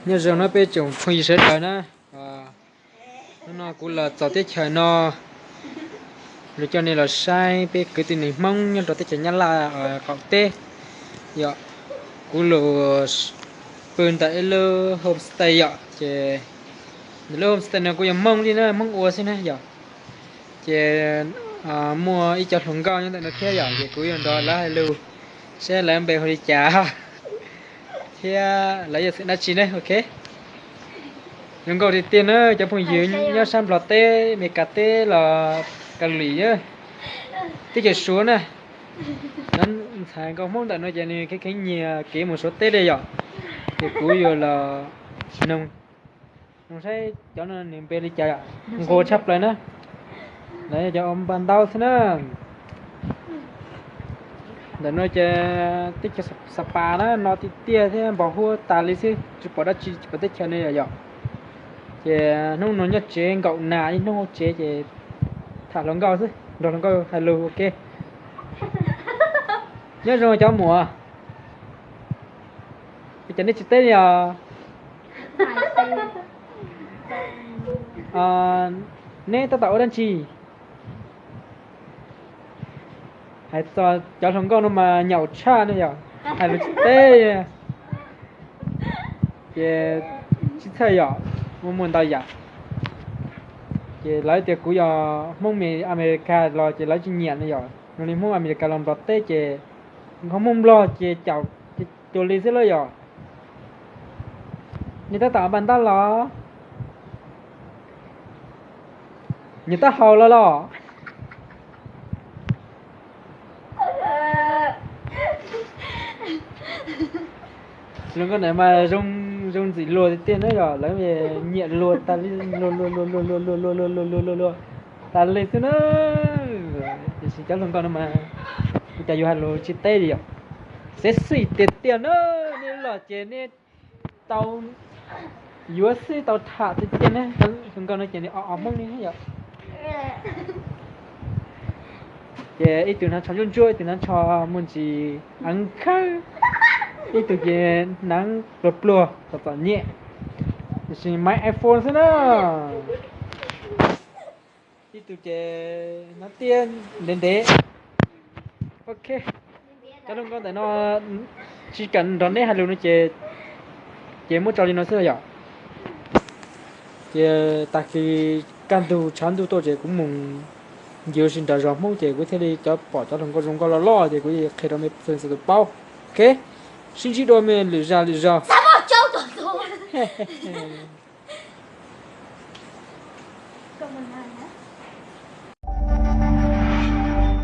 Nyob zoo na peb tsoom phooj ywg sawv daws na. Hnub no kuv los txog teb chaws no, los coj nej los saib peb kwv tij neej Hmoob nyob rau teb chaws Nyab Laj qaum teb yom. Kuv los pw ntawm ib lub homestay yom, ces ntawm lub homestay no kuj yog Hmoob li na, Hmoob ua xwb na yom. Ces muaj ib cov hluas nkauj nyob ntawm no thiab yom, ces kuv yuav nrog lawv hais lus seb lawv npe hu li cas thiab lawv yog xeem dab tsi ne. Ok, zoo nkauj tiag tiag na cov phooj ywg nyob sab Nplog teb, Meskas teb los Kaus Lim, teb chaws Suav na. Cov ntxhais nkauj Hmoob ntawm no ces nws kheev kheev nyiag kev mus Suav teb li yom. Ces kuv yuav los noog saib cov no nws npe li cas, nquag tshaj plaws na. Lawv yog cov npaj ntaub xwb na. Ntawm no ces teb chaws Sapa na, no tiag tiag thiab npog huab tas li xwb, tsis pom dab tsi, tsis pom teb chaws li yom. Ces hnub no nyob tsev nkaum nas ib hnub hauv tsev ces tham hluas nkauj xwb, nrog hluas nkauj hais lus. Ok, nyob zoo cov muam. Ua cas nej tsis teb li os? Neb tab tom ua dab tsi? Hais txog cov hluas nkauj no mas nyaum tshaj ne yom, hais lus tsis teb. Ces tsis txhawj yom, muaj muaj ntau yam. Ces lawv tias kuv yog Hmoob Amelikas los ces lawv tsis nyiam ne yom, zoo li Hmoob Amelikas los Nplog teb ces nkaus Hmoob Nplog ces caum cuag li xwb lauj yom. Nws tab tom npaj ntaub los? Nws tab haus los los? Zoo nkauj ntawd mas zoo ntxim luag tiag tiag na yom, lawv nyiam luag tas li, luag luag luag luag luag luag luag luag luag luag luag luag tas li xwb na. Tiam sis cov hluas nkauj no mas ua cas yuav hais lus tsis teb li yom. Xeb xij tiag tiag na, nej los ces nej tau yuav xwb tau tham tiag tiag na. Hluas nkauj no ces nws o o Hmoob li yom. Ces ib tug hnav tsho ntsuab ntsuab, ib tug hnav tsho muaj ntsis eev khawb, ib tug ces hnav pluag pluag txom txom nyem, tiam sis maiv iPhone xwb na. Ib tug ces hnav tiab ntev ntev. Ok, cov hluas nkauj ntawm no tsis kam nrog neb hais lus no ces, ces muab tso li no xwb yom. Ces tag kis kaj ntug tshav ntuj tuaj ces kuv mus ncig ua si nram zos Hmoob ces kuv thiaj li cov pom cov hluas nkauj zoo nkauj loj loj ces kuv qhia rau mej txhua tus paub. Ok, sib ntsib dua mej lwm zaj lwm zaug.